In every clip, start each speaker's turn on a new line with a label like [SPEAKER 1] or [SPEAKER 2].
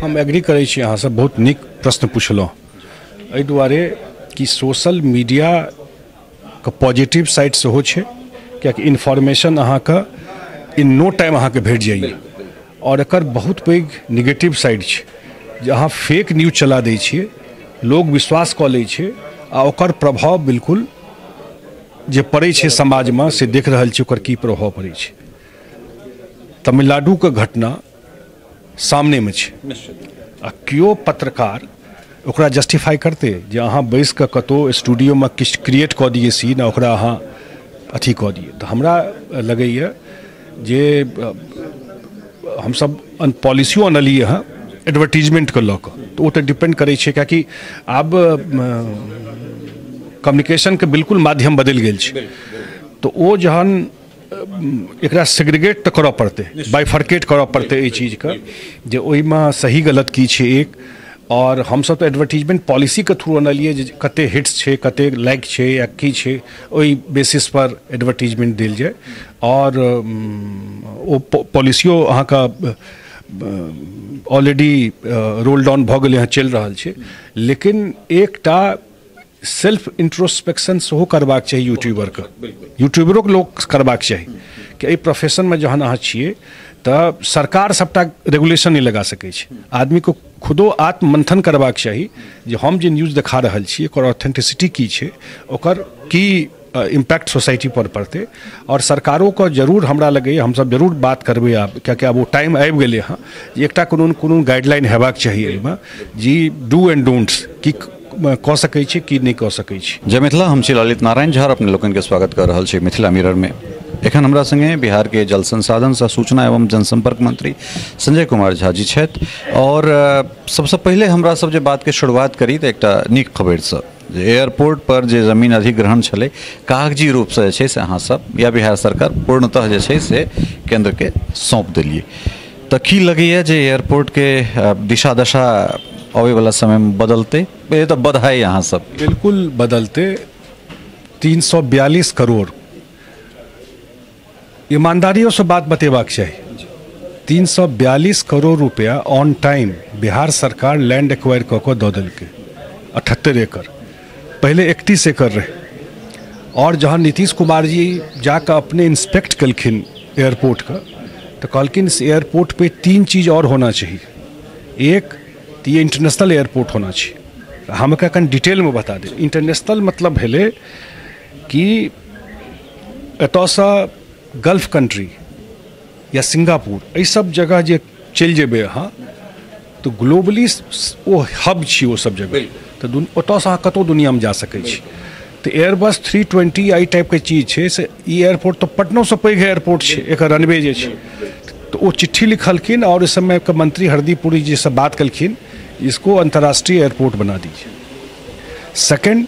[SPEAKER 1] हम एग्री करै छी अहाँसँ, बहुत नीक प्रश्न पुछलहुँ। एहि दुआरे कि सोशल मीडियाके पॉजिटिव साइड सेहो छै, कियाकि इन्फॉर्मेशन अहाँके इन नो टाइम अहाँके भेट जाइए, और एकर बहुत पैघ निगेटिव साइड छै जे अहाँ फेक न्यूज चला दै छियै, लोग विश्वास कऽ लै छै आ ओकर प्रभाव बिल्कुल जे पड़ै छै समाजमे से देख रहल छी ओकर की प्रभाव पड़ै छै। तमिलनाडुके घटना सामनेमे छै आ केओ पत्रकार ओकरा जस्टिफाई करतै जे अहाँ बैस कऽ कतहु स्टूडियोमे किछु क्रिएट कऽ दियै सीन आ ओकरा अहाँ अथी कऽ दियै। तऽ हमरा लगैए जे हमसब पॉलिसियो अनलियै हँ एडवर्टीजमेंटके लऽ कऽ, तऽ ओ तऽ डिपेंड करै छै, कियाकि आब कम्युनिकेशनके बिल्कुल माध्यम बदलि गेल छै, तऽ ओ जहन एकरा सेग्रीगेट तऽ करऽ पड़तै, बाइफर्केट करऽ पड़तै एहि चीजके जे ओहिमे सही गलत की छै एक। और हमसब तऽ एडवर्टीजमेंट पॉलिसीके थ्रू अनलियै जे कते हिट्स छै, कते लाइक छै या की छै, ओहि बेसिस पर एडवर्टीजमेंट देल जाय। और ओ पॉलिसियो अहाँके ऑलरेडी रोल डाउन भऽ गेलै हँ, चलि रहल छै। लेकिन एकटा सेल्फ इंट्रोस्पेक्शन सेहो करबाक चाही यूट्यूबरके, यूट्यूबरोके लोक करबाक चाही कि एहि प्रोफेशनमे जहन अहाँ छियै तऽ सरकार सबटा रेगुलेशन नहि लगा सकै छै, आदमीके खुदो आत्ममंथन करबाक चाही जे हम जे न्यूज देखा रहल छी ओकर ऑथेंटिसिटी की छै, ओकर की इम्पैक्ट सोसाइटी पर पड़तै। और सरकारोके जरूर हमरा लगैए हमसब जरूर बात करबै आब, कियाकि आब ओ टाइम आबि गेलै हँ जे एकटा कोनो कोनो गाइडलाइन हेबाक चाही एहिमे जी do and don'ts की कऽ सकै छी की नहि कऽ सकै छी।
[SPEAKER 2] जय मिथिला, हम छी ललित नारायण झा, अपने लोकनिके स्वागत कऽ रहल छी मिथिला मिररमे। एखन हमरा संगे बिहार के जल संसाधन सह सूचना एवं जनसंपर्क मंत्री संजय कुमार झा जी छथि। और सबसँ पहिले हमरा सब जे बात के शुरुआत करी तऽ एकटा नीक खबरिसँ, जे एयरपोर्ट पर जे जमीन अधिग्रहण छलै कागजी रूपसँ जे छै से अहाँ सब या बिहार सरकार पूर्णतः जे छै से केंद्रके सौंप देलियै, तऽ की लगैए जे एयरपोर्टके दिशा दशा अबैवला समयमे बदलतै? पहिले तऽ बधाई अहाँ सब।
[SPEAKER 1] बिल्कुल बदलतै। 342 करोड़, ईमानदारियोसँ बात बतेबाक चाही, 342 करोड़ रुपया ऑन टाइम बिहार सरकार लैंड एक्वायर कऽ कऽ दऽ देलकै। 78 एकड़, पहिले 31 एकड़ रहै। और जहन नीतीश कुमार जी जाकऽ अपने इंस्पेक्ट केलखिन एयरपोर्टके, तऽ कहलखिन इस एयरपोर्ट पे 3 चीज और होना चाहिए। एक तऽ ये इंटरनेशनल एयरपोर्ट होना चाहिए। हम एकरा कनि डिटेलमे बता देब। इंटरनेशनल मतलब भेलै कि एतऽसँ गल्फ कंट्री या सिंगापुर एहि सब जगह जे चलि जेबै अहाँ तऽ ग्लोबली ओ हब छी ओ सब जगह, तऽ ओतऽसँ अहाँ कतहु दुनिआमे जा सकै छी। तऽ एयरबस 320 एहि टाइपके चीज छै से ई एयरपोर्ट तऽ पटनोसँ पैघ एयरपोर्ट छै, एकर रनवे जे छै। तऽ ओ चिट्ठी लिखलखिन और इस समयके मंत्री हरदीप पुरी जीसँ बात केलखिन, इसको अंतर्राष्ट्रीय एयरपोर्ट बना दीजिए। सेकेंड,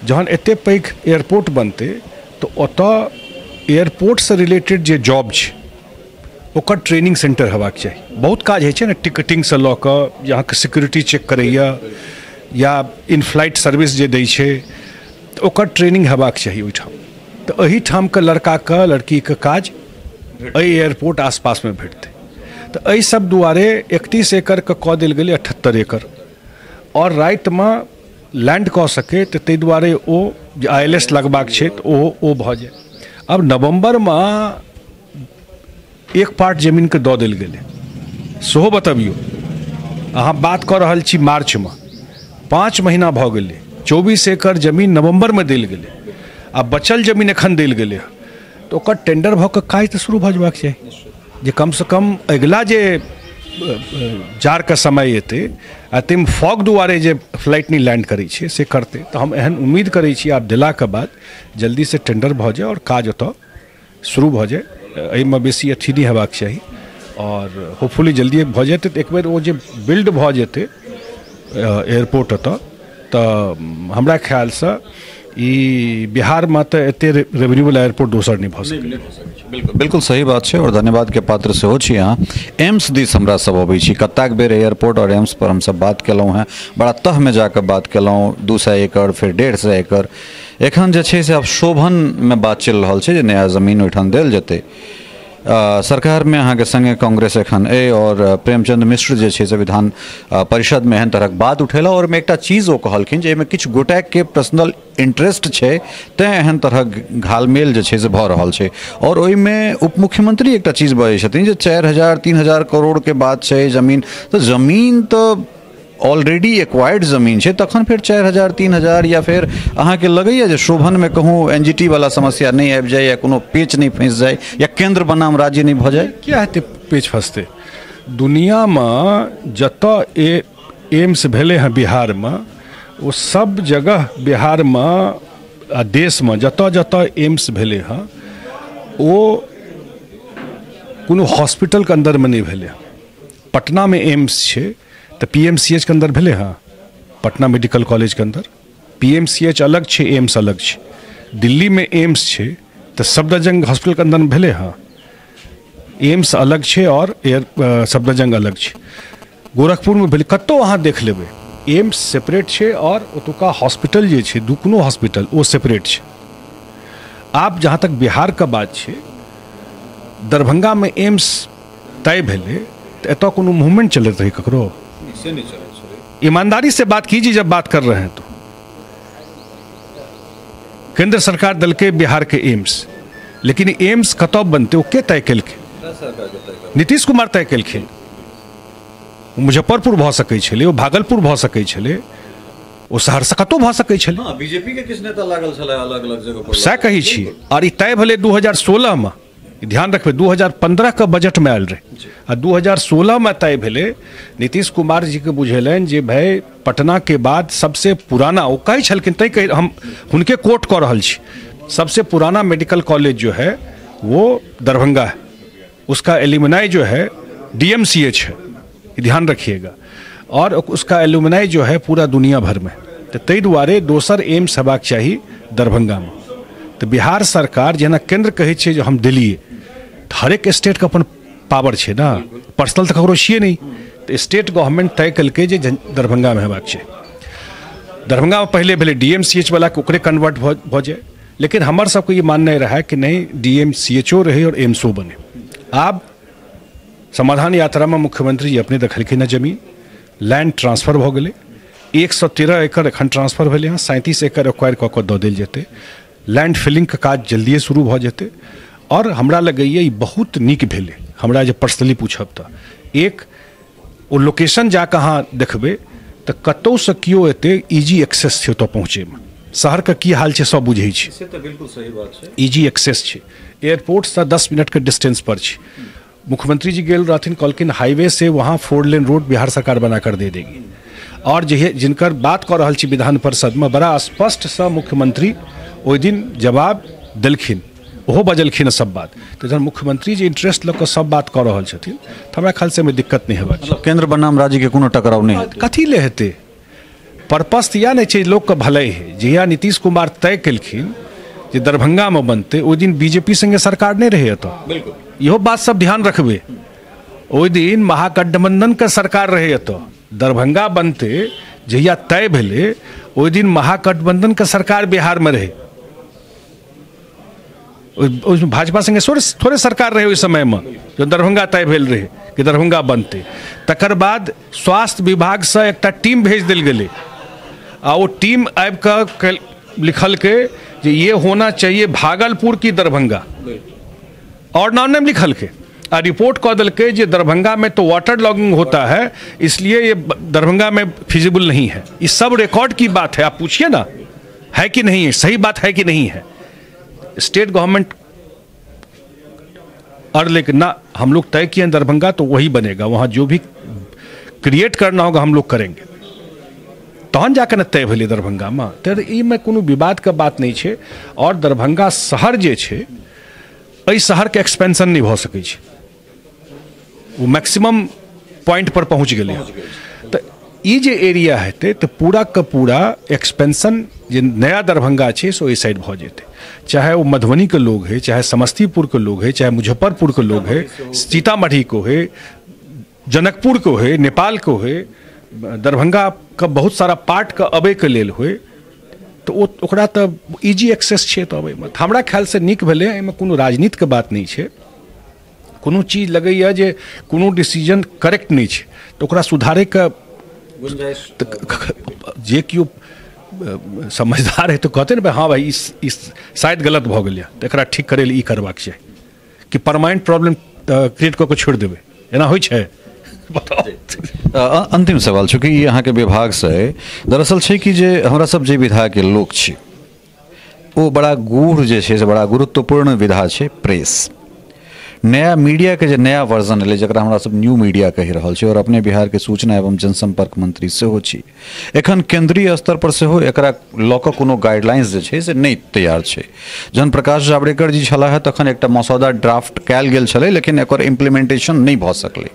[SPEAKER 1] जहन एते पैघ एयरपोर्ट बनतै तऽ ओतऽ एयरपोर्टसँ रिलेटेड जे जॉब छै ओकर ट्रेनिंग सेंटर हेबाक चाही। बहुत काज होइ छै ने, टिकटिंगसँ लऽ कऽ जे अहाँके सिक्योरिटी चेक करैए या इन फ्लाइट सर्विस जे दै छै, तऽ ओकर ट्रेनिंग हेबाक चाही ओहिठाम। तऽ एहिठामके लड़काके लड़कीके काज एहि एयरपोर्ट आसपासमे भेटतै। तऽ एहि सब दुआरे 31 एकड़के कऽ देल गेलै 78 एकड़, आओर रातिमे लैंड कऽ सकै तऽ ताहि दुआरे ओ जे ILS लगबाक छै तऽ ओ भऽ जाय। अब नवम्बरमे एक पार्ट जमीनके दऽ देल गेलै, सेहो बतबियौ। अहाँ बात कऽ रहल छी मार्चमे, 5 महीना भऽ गेलै, 24 एकड़ जमीन नवम्बरमे देल गेलै आ बचल जमीन एखन देल गेलै हँ, तऽ ओकर टेंडर भऽ कऽ काज तऽ शुरू भऽ जेबाक चाही जे कमसँ कम अगिला जे जाड़के समय एतै आ ताहिमे फॉग दुआरे जे फ्लाइट नहि लैंड करै छै से करतै। तऽ हम एहन उम्मीद करै छी आब देलाके बाद जल्दीसँ टेंडर भऽ जाय और काज ओतऽ शुरू भऽ जाय। एहिमे बेसी अथी नहि हेबाक चाही और होपफुली जल्दिए भऽ जेतै। तऽ एक बेर ओ जे बिल्ड भऽ जेतै एयरपोर्ट ओतऽ, तऽ हमरा ख्यालसँ ई बिहारमे तऽ एते रेवेन्यू वाला एयरपोर्ट दोसर नहि भऽ सकै।
[SPEAKER 2] बिल्कुल बिल्कुल सही बात छै और धन्यवाद के पात्र सेहो छी अहाँ। एम्स दिस हमरा सब अबै छी, कतेक बेर एयरपोर्ट और एम्स पर हमसब बात केलहुँ हेँ, बड़ा तहमे जाकऽ बात केलहुँ, 200 एकड़ फेर 150 एकड़, एखन जे छै से आब शोभनमे बात चलि रहल छै जे नया जमीन ओहिठाम देल जेतै। सरकारमे अहाँके संगे कांग्रेस एखन अइ और प्रेमचंद मिश्र जे छै से विधान परिषदमे एहन तरहक बात उठेला और ओहिमे एकटा चीज ओ कहलखिन जे एहिमे किछु गोटेके पर्सनल इंटरेस्ट छै तैँ एहन तरहक घालमेल जे छै से भऽ रहल छै। और ओहिमे उप मुख्यमंत्री एकटा चीज बजै छथिन जे 4000 3000 करोड़के बात छै जमीन, तऽ जमीन तऽ ऑलरेडी एक्वायर्ड जमीन छै, तखन फेर 4000 3000 या फेर अहाँके लगैए जे शोभनमे कहूँ एनजीटी वाला समस्या नहि आबि जाय या कोनो पेच नहि फँसि जाय या केंद्र बनाम राज्य नहि भऽ जाय?
[SPEAKER 1] किया हेतै पेच फँसतै? दुनियामे जतऽ एम्स भेलै हँ बिहारमे, ओ सब जगह बिहारमे आ देशमे जतऽ जतऽ एम्स भेलै हँ ओ कोनो हॉस्पिटलके अन्दरमे नहि भेलै हँ। पटनामे एम्स छै तऽ पीएमसीएच के अंदर भेलै हँ, पटना मेडिकल कॉलेज के अंदर पीएमसीएच अलग छै, एम्स अलग छै। दिल्लीमे एम्स छै तऽ सफदरजंग हॉस्पिटल के अंदर भेलै हँ, एम्स अलग छै और सफदरजंग अलग छै। गोरखपुरमे भेलै, कतहु अहाँ देख लेबै एम्स सेपरेट छै और ओतुका हॉस्पिटल जे छै दुकनो हॉस्पिटल ओ सेपरेट छै। आब जहाँ तक बिहारके बात छै, दरभंगामे एम्स तय भेलै तऽ एतऽ कोनो मूवमेंट चलैत रहै ककरो? ईमानदारी से बात कीजिए जब बात कर रहे हैं तो। केंद्र सरकार दलके बिहार के एम्स, लेकिन एम्स कतऽ बनते ओ के तय केलकै? नीतीश कुमार तय केलखिन। मुजफ्फरपुर भऽ सकै छलै, ओ भागलपुर भऽ सकै छलै, ओ सहरसा कतौ भऽ सकै छलै।
[SPEAKER 2] बीजेपी के किछु नेता लागल छलै अलग अलग जगह पर,
[SPEAKER 1] सएह कहै छी। और ई तय भेलै 2016 मे, ध्यान रखबै 2015 के बजटमे आयल रहै आ 2016 में तय भेलै। नीतीश कुमार जी के बुझेलनि जे भाई पटना के बाद सबसे पुराना, ओ कहै छलखिन तै कहि हम हुनके कोट कऽ रहल छी, सबसे पुराना मेडिकल कॉलेज जो है वो दरभंगा है, उसका एल्यूमिनाई जो है डीएमसीएच है, ध्यान रखिएगा, और उसका एल्यूमिनाई जो है पूरा दुनिया भर में। तऽ ताहि दुआरे दोसर एम्स हेबाक चाही दरभंगामे। तऽ बिहार सरकार जेना केंद्र कहै छै जे हम देलियै, हरेक स्टेटके अपन पावर छै ने, पर्सनल तऽ ककरो छियै नहि। तऽ स्टेट गवर्नमेंट तय केलकै जे दरभंगामे हेबाक छै। दरभंगामे पहिले भेलै डीएमसीएच वाला के ओकरे कन्वर्ट भऽ जाय, लेकिन हमर सबके ई माननाइ रहै कि नहि, डीएमसीएचओ रहै और एम्सो बने। आब समाधान यात्रामे मुख्यमंत्री जी अपने देखलखिन हँ, जमीन लैंड ट्रांसफर भऽ गेलै, 113 एकड़ एखन ट्रांसफर भेलै हँ, 37 एकड़ एक्वायर कऽ कऽ दऽ देल जेतै, लैंड फिलिंगके काज जल्दिए शुरू भऽ जेतै। और हमरा लगैए ई बहुत नीक भेलै। हमरा जे पर्सनली पूछब तऽ एक ओ लोकेशन जाकऽ अहाँ देखबै तऽ कतहुसँ केओ एतै इजी एक्सेस छै ओतऽ पहुँचैमे। शहरके की हाल छै सब बुझै छै,
[SPEAKER 2] से तऽ बिल्कुल सही बात छै।
[SPEAKER 1] इजी एक्सेस छै, एयरपोर्टसँ 10 मिनटके डिस्टेंस पर छै। मुख्यमंत्री जी गेल रहथिन, कहलखिन हाईवे से वहाँ 4 लेन रोड बिहार सरकार बना कर दे देगी। और जे जिनकर बात कऽ रहल छी विधान परिषदमे, बड़ा स्पष्टसँ मुख्यमंत्री ओहि दिन जवाब देलखिन, ओहो बजलखिन सब बात। तऽ जहन मुख्यमंत्री जी इंटरेस्ट लऽ कऽ सब बात कऽ रहल छथिन तऽ हमरा ख्यालसँ एहिमे दिक्कत नहि हेबाक
[SPEAKER 2] चाही। केंद्र बनाम राज्य के कोनो टकराव नहि हेतै?
[SPEAKER 1] कथी ले हेतै? पर्पस तऽ इएह नहि छै लोकके भलाई है। जहिया नीतीश कुमार तय केलखिन जे दरभंगामे बनतै, ओहि दिन बीजेपी संगे सरकार नहि रहै एतऽ,
[SPEAKER 2] बिल्कुल
[SPEAKER 1] इहो बात सब ध्यान रखबै। ओहि दिन महागठबंधनके सरकार रहै एतऽ, दरभंगा बनतै जहिया तय भेलै ओहि दिन महागठबंधनके सरकार बिहारमे रहै, ओहिमे भाजपा संगे थोड़े सरकार रहै ओहि समयमे जब दरभंगा तय भेल रहै कि दरभंगा बनतै। तकर बाद स्वास्थ्य विभागसँ एकटा टीम भेज देल गेलै आ ओ टीम आबि कऽ लिखलकै जे ये होना चाहिए भागलपुर की दरभंगा, और नाम नहीं लिखलकै आ रिपोर्ट कऽ देलकै जे दरभंगा में तो वाटर लॉगिंग होता है इसलिए ये दरभंगा में फिजिबल नहीं है। ये सब रिकॉर्ड की बात है, आप पूछिए ना है कि नहीं है, सही बात है कि नहीं है। स्टेट गवर्नमेंट और लेकिन ना हम लोग तय किए दरभंगा तो वही बनेगा, वहाँ जो भी क्रिएट करना होगा हम लोग करेंगे, तहन जाके ने तय भेलै दरभंगामे। तऽ एहिमे कोनो विवादके बात नहि छै। और दरभंगा शहर जे छै एहि शहरके एक्सपेंशन नहि भऽ सकै छै, ओ मैक्सिमम पॉइंट पर पहुँच गेलै। तऽ ई जे एरिया हेतै तऽ पूरा के पूरा एक्सपेंशन जे नया दरभंगा छै से ओहि साइड भऽ जेतै, चाहे ओ मधुबनीके लोग है, चाहे समस्तीपुरके लोग है, चाहे मुजफ्फरपुरके लोग है, सीतामढ़ीके है, जनकपुरके है, नेपालके है, दरभंगा के बहुत सारा पार्टके अबैके लेल होइ, तऽ ओ ओकरा तऽ इजी एक्सेस छै। तऽ अबैमे हमरा ख्यालसँ नीक भेलै, एहिमे कोनो राजनीतिके बात नहि छै। कोनो चीज लगैए जे कोनो डिसीजन करेक्ट नहि छै तऽ ओकरा सुधारैके जे केओ समझदार है तऽ कहतै ने भाई हाँ भाई इस शायद गलत भऽ गेल यऽ तऽ एकरा ठीक करै लए ई करबाक चाही, कि परमानेंट प्रॉब्लम क्रिएट कऽ के छोड़ि देबै, एना होइ छै? बताउ।
[SPEAKER 2] अंतिम सवाल, चूँकि ई अहाँके विभागसँ दरअसल छै कि जे हमरा सब जे विधाके लोक छी ओ बड़ा गूढ़ जे छै से बड़ा गुरुत्वपूर्ण विधा छै प्रेस। नया मीडियाके जे नया वर्जन एलै जकरा हमरा सब न्यू मीडिया कहि रहल छी, और अपने बिहारके सूचना एवं जनसंपर्क मंत्री सेहो छी, एखन केंद्रीय स्तर पर सेहो एकरा लऽ कऽ कोनो गाइडलाइंस जे छै से नहि तैयार छै। जहन प्रकाश जावड़ेकर जी छलाह तखन एकटा मसौदा ड्राफ्ट कयल गेल छलै, लेकिन एकर इम्प्लीमेंटेशन नहि भऽ सकलै।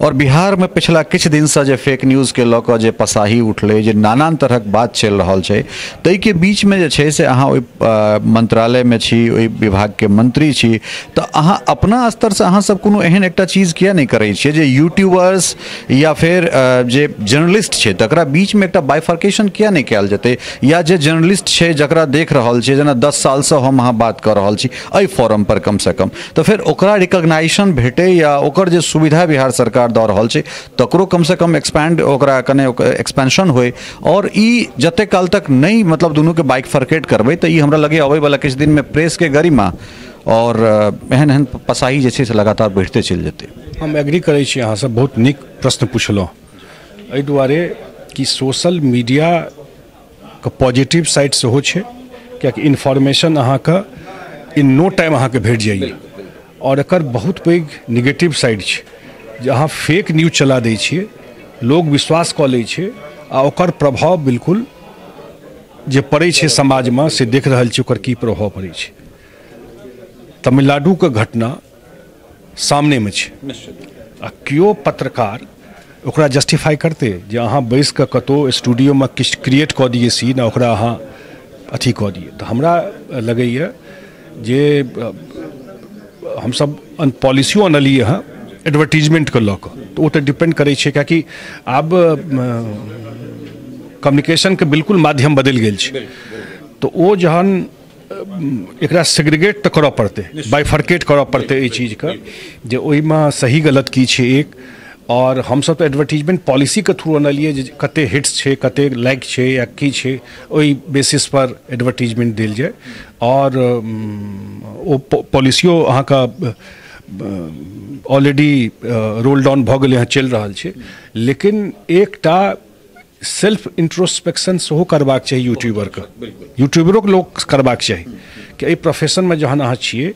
[SPEAKER 2] और बिहारमे पिछला किछु दिनसँ जे फेक न्यूज़के लऽ कऽ जे पसाही उठलै, जे नानान तरहक बात चलि रहल छै, ताहिके बीचमे जे छै से अहाँ ओहि मंत्रालयमे छी, ओहि विभागके मंत्री छी, तऽ अहाँ अपना स्तरसँ अहाँ सब कोनो एहन एकटा चीज किया नहि करै छियै जे यूट्यूबर्स या फेर जे जर्नलिस्ट छै तकरा बीचमे एकटा बाइफर्केशन किया नहि कयल जेतै, या जे जर्नलिस्ट छै जकरा देख रहल छै, जेना 10 सालसँ हम अहाँ बात कऽ रहल छी एहि फोरम पर कमसँ कम, तऽ फेर ओकरा रिकॉग्नाइजेशन भेटै या ओकर जे सुविधा बिहार सरकार दऽ रहल छै तकरो कमसँ कम एक्सपैंड ओकरा कने एक्सपेंशन होय। और ई जते काल तक नहि मतलब दुनूके बाइफर्केट करबै तऽ ई हमरा लगैए अबैवला किछु दिनमे प्रेसके गरिमा और एहन एहन पसाही जे छै से लगातार बढ़िते चलि जेतै।
[SPEAKER 1] हम एग्री करै छी अहाँसँ, बहुत नीक प्रश्न पुछलहुँ। एहि दुआरे कि सोशल मीडियाके पॉजिटिव साइड सेहो छै, कियाकि इन्फॉर्मेशन अहाँके इन नो टाइम अहाँके भेट जाइए, और एकर बहुत पैघ निगेटिव साइड छै जे अहाँ फेक न्यूज चला दै छियै, लोग विश्वास कऽ लै छै आ ओकर प्रभाव बिल्कुल जे पड़ै छै समाजमे से देख रहल छी ओकर की प्रभाव पड़ै छै। तमिलनाडुके घटना सामनेमे छै आ केओ पत्रकार ओकरा जस्टिफाई करतै जे अहाँ बैस कऽ कतहु स्टूडियोमे किछु क्रिएट कऽ दियै सीन आ ओकरा अहाँ अथी कऽ दियै। तऽ हमरा लगैए जे हमसब पॉलिसियो अनलियै हँ एडवर्टीजमेंटके लऽ कऽ, तऽ ओ तऽ डिपेंड करै छै, कियाकि आब कम्युनिकेशनके बिल्कुल माध्यम बदलि गेल छै, तऽ ओ जहन एकरा सेग्रीगेट तऽ करऽ पड़तै, बाइफर्केट करऽ पड़तै एहि चीजके जे ओहिमे सही गलत की छै एक। और हमसब तऽ एडवर्टीजमेंट पॉलिसीके थ्रू अनलियै जे कते हिट्स छै, कते लाइक छै या की छै, ओहि बेसिस पर एडवर्टीजमेंट देल जाय। और ओ पॉलिसियो अहाँके ऑलरेडी रोल डाउन भऽ गेलै हँ, चलि रहल छै। लेकिन एकटा सेल्फ इंट्रोस्पेक्शन सेहो करबाक चाही यूट्यूबरके, यूट्यूबरोके लोक करबाक चाही कि एहि प्रोफेशनमे जहन अहाँ छियै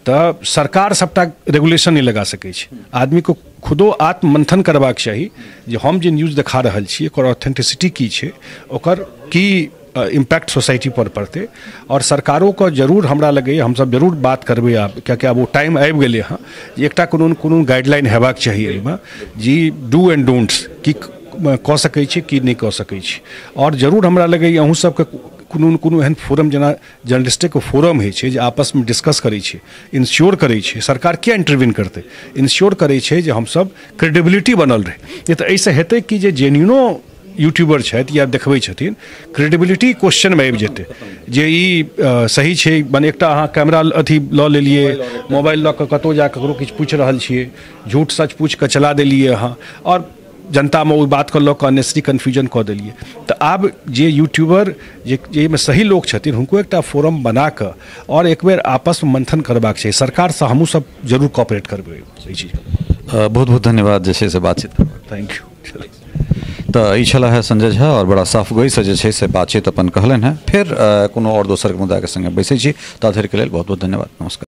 [SPEAKER 1] तऽ सरकार सबटा रेगुलेशन नहि लगा सकै छै, आदमीके खुदो आत्ममंथन करबाक चाही जे हम जे न्यूज़ देखा रहल छी ओकर ऑथेंटिसिटी की छै, ओकर की इम्पैक्ट सोसाइटी पर पड़तै। और सरकारोके जरूर हमरा लगैए हमसब जरूर बात करबै आब, कियाकि आब ओ टाइम आबि गेलै हँ जे एकटा कोनो कोनो गाइडलाइन हेबाक चाही एहिमे जी do and don'ts, की कऽ सकै छी की नहि कऽ सकै छी। और जरूर हमरा लगैए अहूँ सबके कोनो कोनो एहन फोरम जेना जर्नलिस्टिक फोरम होइ छै जे आपसमे डिस्कस करै छै, इंश्योर करै छै, सरकार किया इंटरवीन करतै, इंश्योर करै छै जे हमसब क्रेडिबिलिटी बनल रहै। नहि तऽ एहिसँ हेतै कि जे जेन्युनो यूट्यूबर छथि या देखबै छथिन क्रेडिबिलिटी क्वेश्चनमे आबि जेतै जे ई सही छै। मने एकटा अहाँ कैमरा अथी लऽ लेलियै, मोबाइल लऽ कऽ कतहु जा ककरो किछु पूछि रहल छियै, झूठ सच पूछि कऽ चला देलियै अहाँ, और जनतामे ओहि बातके लऽ कऽ अननेसरी कन्फ्यूजन कऽ देलियै। तऽ आब जे यूट्यूबर जे जाहिमे सही लोक छथिन हुनको एकटा फोरम बना कऽ और एक बेर आपसमे मंथन करबाक चाही। सरकारसँ हमहूँ सब जरूर कॉपरेट करबै एहि चीजके।
[SPEAKER 2] बहुत बहुत धन्यवाद जे छै से बातचीत।
[SPEAKER 1] Thank you.
[SPEAKER 2] तऽ ई छलाह है संजय झा, और बड़ा साफ गोईसँ जे छै से बातचीत अपन कहलनि हेँ। फेर कोनो आओर दोसर मुद्दाके सङ्गे बैसै छी, ता धरिके लेल बहुत बहुत धन्यवाद, नमस्कार।